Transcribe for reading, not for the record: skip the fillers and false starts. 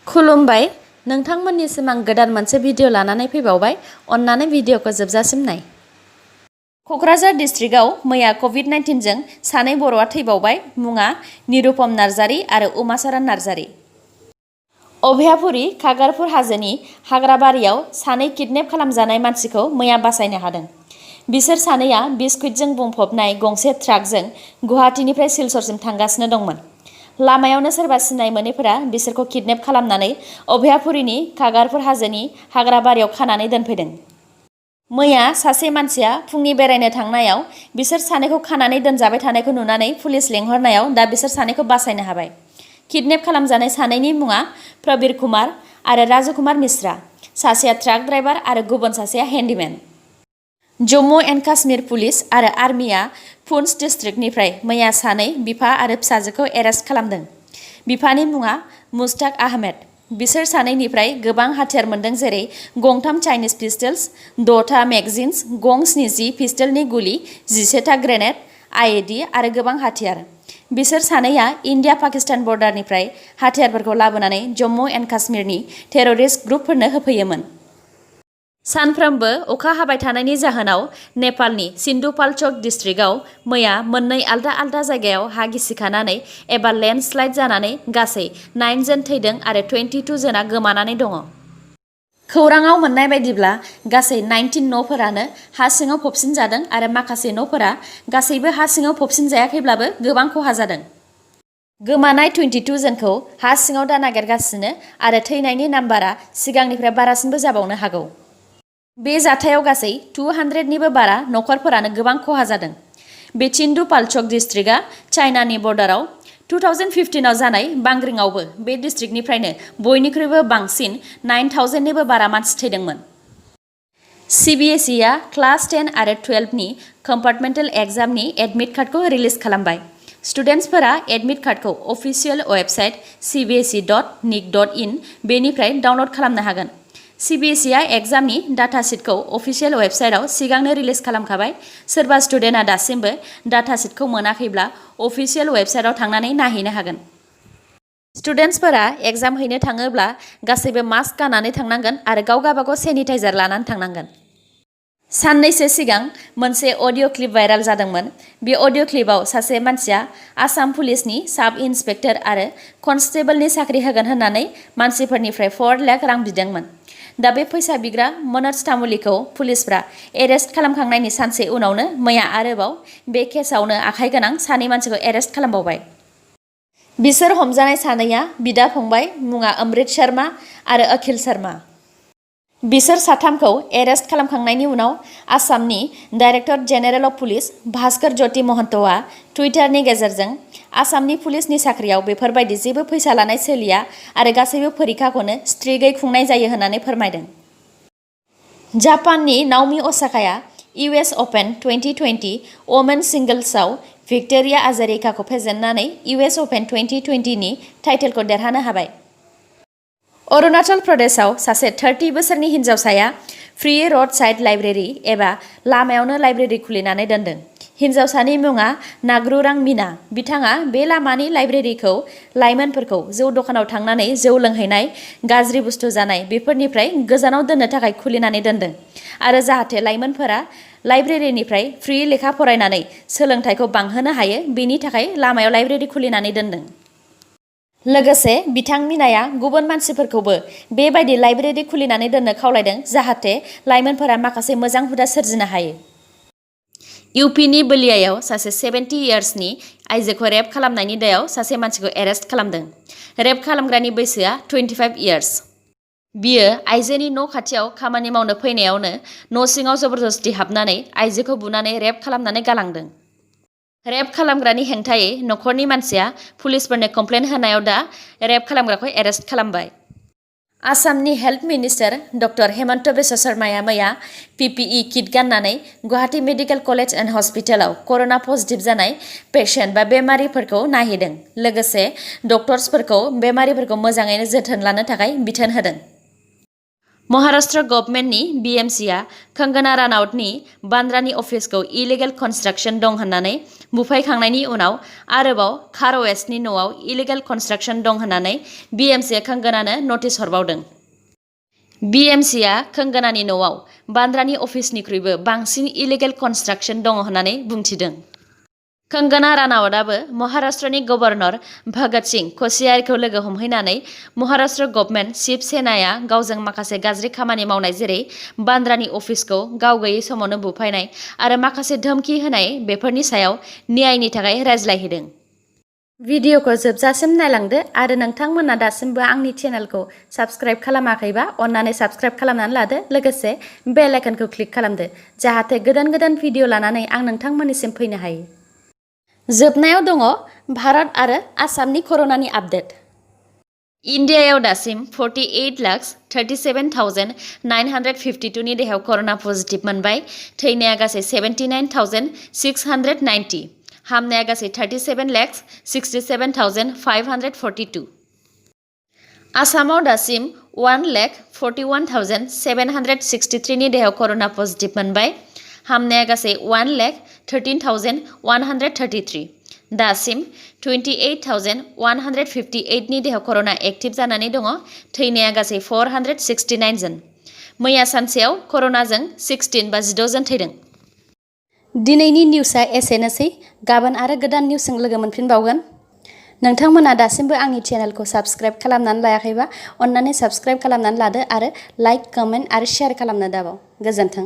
खुलुमबाय नोंथांमोननिसिम आं गोदान मोनसे भिडिअ लानानै फैबावबाय अन्नानै भिडिअखौ जोबजासिम नाय। क'क्राझार डिस्ट्रिक्टआव मैया कभिड-19 जों सानै बर'आ थैबावबाय। मुङा निरुपम नार्जारी आरो उमाचरन नार्जारी। अभयापुरी खागारपुर हाजोनि हाग्राबारियाव सानै किडनेप खालामजानाय मानसिखौ मैया बासायनो हादों। बिसोर सानैया बिस्कुटजों बुंफबनाय गंसे ट्राकजों गुवाहाटीनिफ्राय सिलचरसिम थांगासिनो दंमोन। लामायावनो सोरबा सिनाय मोनैफोरा बिसोरखौ किडनेप खालामनानै अभयापुरीनि खागारपुर हाजोनि हाग्राबारियाव खानानै दोनफैदों। मैया सासे मानसिया फुंनि बेरायनो थांनायाव बिसोर सानैखौ खानानै दोनजाबाय थानायखौ नुनानै पुलिस लेंहरनायाव दा बिसोर सानैखौ बासायनो हाबाय। किडनेप खालामजानाय सानैनि मुङा प्रबीर कुमार आरो राजु कुमार मिश्रा। सासेया ट्राक ड्राइभार आरो गुबुन सासेया हेन्डीमेन। जम्मु एन्ड काश्मीर पुलिस आरो आर्मिया पुन्च डिस्ट्रिक्टनिफ्राय मैया सानै बिफा आरो फिसाजोखौ एरेस्ट खालामदों। बिफानि मुङा मुश्ताक आहमेद। बिसोर सानैनिफ्राय गोबां हाथियार मोनदों, जेरै गंथाम चाइनिज पिस्टल्स, 6था मेगजिन्स, गं 70 पिस्टलनि गुलि, 11था ग्रेनेड, आईईडी आरो गोबां हाथियार। बिसोर सानैया इन्डिया पाकिस्तान बर्डारनिफ्राय हाथियारफोरखौ लाबोनानै जम्मु एन्ड काश्मीरनि टेररिस्ट ग्रुपफोरनो होफैयोमोन। सानफ्रोमबो अखा हाबाय थानायनि जाहोनाव नेपालनि सिन्धुपाल्चक डिस्ट्रिक्टआव मैया मोननै आलदा आलदा जायगायाव हा गिसिखानानै एबा लेन्डस्लाइड जानानै गासै 9 जन थैदों आरो 22 जना गोमानानै दङ। खौराङाव मोननाय बायदिब्ला गासै 19 न'फोरानो हा सिङाव फबसिनजादों आरो माखासे न'फोरा गासैबो हा सिङाव फबसिनजायाखैब्लाबो गोबां खहा जादों। गोमानाय 22 जनखौ हा सिङाव दा नागिरगासिनो आरो थैनायनि नाम्बारा सिगांनिफ्राय बारासिनबो जाबावनो हागौ। बे जाथायाव गासै 200निबो बारा नखरफोरानो गोबां खहा जादों। बे सिन्धुपाल्चक डिस्ट्रिक्टआ चाइनानि बर्डाराव 2015आव जानाय बांग्रिंआवबो बे डिस्ट्रिक्टनिफ्रायनो बयनिख्रुइबो बांसिन 9000निबो बारा मानसि थैदोंमोन। CBSEआ क्लास 10 आरो 12नि कम्पार्टमेन्टेल एग्जामनि एडमिट कार्डखौ रिलिज खालामबाय। स्टुडेन्टसफोरा एडमिट कार्डखौ अफिसियेल वेबसाइट sbse.nic.in बेनिफ्राय डाउनलड खालामनो हागोन। CBSEआ एग्जामनि डाटा शीटखौ अफिसियेल वेबसाइटआव सिगांनो रिलिज खालामखाबाय। सोरबा स्टुडेन्टआ दासिमबो डाटा शीटखौ मोनाखैब्ला अफिसियेल वेबसाइटआव थांनानै नायहैनो हागोन। स्टुडेन्टसफोरा एग्जाम हैनो थाङोब्ला गासैबो मास्क गाननानै थांनांगोन आरो गावगाबागाव सेनिटाइजार लानानै थांनांगोन। साननैसो सिगां मोनसे अडिअ क्लिप भाइराल जादोंमोन। बे अडिअ क्लिपआव सासे मानसिया आसाम पुलिसनि साब इन्सपेक्टर आरो कनस्टेबलनि साख्रि होगोन होननानै मानसिफोरनिफ्राय 4 लाख रां बिदोंमोन। दा बे फैसा बिग्रा मनज तामुलीखौ पुलिसफ्रा एरेस्ट खालामखांनायनि सानसे उनावनो मैया आरोबाव बे केसआवनो आखाइ गोनां सानै मानसिखौ एरेस्ट खालामबावबाय। बिसोर हमजानाय सानैया बिदा-फंबाय, मुङा अमृत शर्मा आरो अखिल शर्मा। बिसोर साथामखौ एरेस्ट खालामखांनायनि उनाव आसामनि director general of police Bhaskar Jyoti महन्तआ टुइटारनि गेजेरजों आसामनि पुलिसनि साख्रियाव बेफोरबायदि जेबो फैसा लानाय सोलिया आरो गासैबो फरिखाखौनो स्ट्रिक्टयै खुंनाय जायो होननानै फोरमायदों। जापाननि नाओमी ओसाकाया US अपेन 2020 वमेन सिंगल्सआव भिक्ट'रिया आजारेंकाखौ फेजेननानै US अपेन 2020नि टाइटेलखौ देरहानो हाबाय। अरुणाचल प्रदेशआव सासे 30 बोसोरनि हिन्जावसाया फ्रि र'ड साइड लाइब्रेरि एबा लामायावनो लाइब्रेरि खुलिनानै दोनदों। हिन्जावसानि मुङा नागरुरां मीना। बिथाङा बे लामानि लाइब्रेरिखौ लाइमोनफोरखौ जौ दखानाव थांनानै जौ लोंहैनाय, गाज्रि बुस्थु जानाय बेफोरनिफ्राय गोजानाव दोननो थाखाय खुलिनानै दोनदों आरो जाहाथे लाइमोनफोरा लाइब्रेरिनिफ्राय फ्रि लेखा फरायनानै सोलोंथाइखौ बांहोनो हायो, बेनि थाखाय लामायाव लाइब्रेरि खुलिनानै दोनदों। लोगोसे बिथां मीनाया गुबुन मानसिफोरखौबो बेबायदि लाइब्रेरि खुलिनानै दोननो खावलायदों, जाहाथे लाइमोनफोरा माखासे मोजां हुदा सोरजिनो हायो। इउपिनि बलियायाव सासे 70 इयार्सनि आइजोखौ रेप खालामनायनि दायाव सासे मानसिखौ एरेस्ट खालामदों। रेप खालामग्रानि बैसोआ 25 इयार्स। बियो आइजोनि न' खाथियाव खामानि मावनो फैनायावनो न' सिङाव जबरदस्ति हाबनानै आइजोखौ बुनानै रेप खालामनानै गालांदों। रेप खालामग्रानि हेंथायै नखरनि मानसिया पुलिसफोरनो कमप्लेन होनायाव दा रेप खालामग्राखौ एरेस्ट खालामबाय। आसामनि health minister doctor Himanta Biswa शर्माया मैया PPE किट गाननानै गुवाहाटी मेडिकेल कलेज एन्ड हस्पिटालाव कर'ना पजिटिभ जानाय पेशेन्ट बा बेमारिफोरखौ नायहैदों। लोगोसे डक्टर्सफोरखौ बेमारिफोरखौ मोजाङैनो जोथोन लानो थाखाय बिथोन होदों। महाराष्ट्र गभर्नमेन्टनि BMCआ कंगना रानाउतनि बान्द्रानि अफिसखौ इलिगेल कनस्ट्राक्शन दं होननानै बुफायखांनायनि उनाव आरोबाव खार वेस्टनि न'आव इलिगेल कनस्ट्राक्शन दं होननानै BMCआ कंगनानो नटिस हरबावदों। BMCआ कंगनानि न'आव बान्द्रानि अफिसनिख्रुइबो बांसिन इलिगेल कनस्ट्राक्शन दङ होननानै बुंथिदों। कंगना रानावतआबो महाराष्ट्रनि गभर्नर भगत सिंह कोश्यारीखौ लोगो हमहैनानै महाराष्ट्र गभर्नमेन्ट शिव सेनाया गावजों माखासे गाज्रि खामानि मावनाय जेरै बान्द्रानि अफिसखौ गाव गैयै समावनो बुफायनाय आरो माखासे धमकी होनाय बेफोरनि सायाव न्यायनि थाखाय रायज्लायहैदों। भिडिअखौ जोबजासिम नायलांदो आरो नोंथांमोना दासिमबो आंनि चेनेलखौ साबस्क्राइब खालामाखैबा अन्नानै साबस्क्राइब खालामनानै लादो लोगोसे बेल आइकनखौ क्लिक खालामदो जाहाथे गोदान गोदान भिडिअ लानानै आं नोंथांमोननिसिम फैनो हायो। जोबनायाव दङ भारत आरो आसामनि कर'नानि आपडेट। इन्डियायाव दासिम 48,37,952 नि देहायाव कर'ना पजिटिभ मोनबाय। थैनाया गासै 79,690। हामनाया गासै 37,67,542। आसामाव दासिम 1,41,763 नि देहायाव कर'ना पजिटिभ मोनबाय। हामनाया गासै 1,13,133। दासिम 28,158 नि देहायाव कर'ना एक्टिभ जानानै दङ। थैनाया गासै 469 जन। मैया सानसेयाव कर'नाजों 16 जन थैदों। दिनैनि निउसआ एसेनोसै। गाबोन आरो गोदान निउसजों लोगो मोनफिनबावगोन। नोंथांमोना दासिमबो आंनि चेनेलखौ साबस्क्राइब खालामनानै लायाखैबा अन्नानै साबस्क्राइब खालामनानै लादो आरो लाइक, कमेन्ट आरो शेयार खालामनो दाबाव। गोजोन्थों।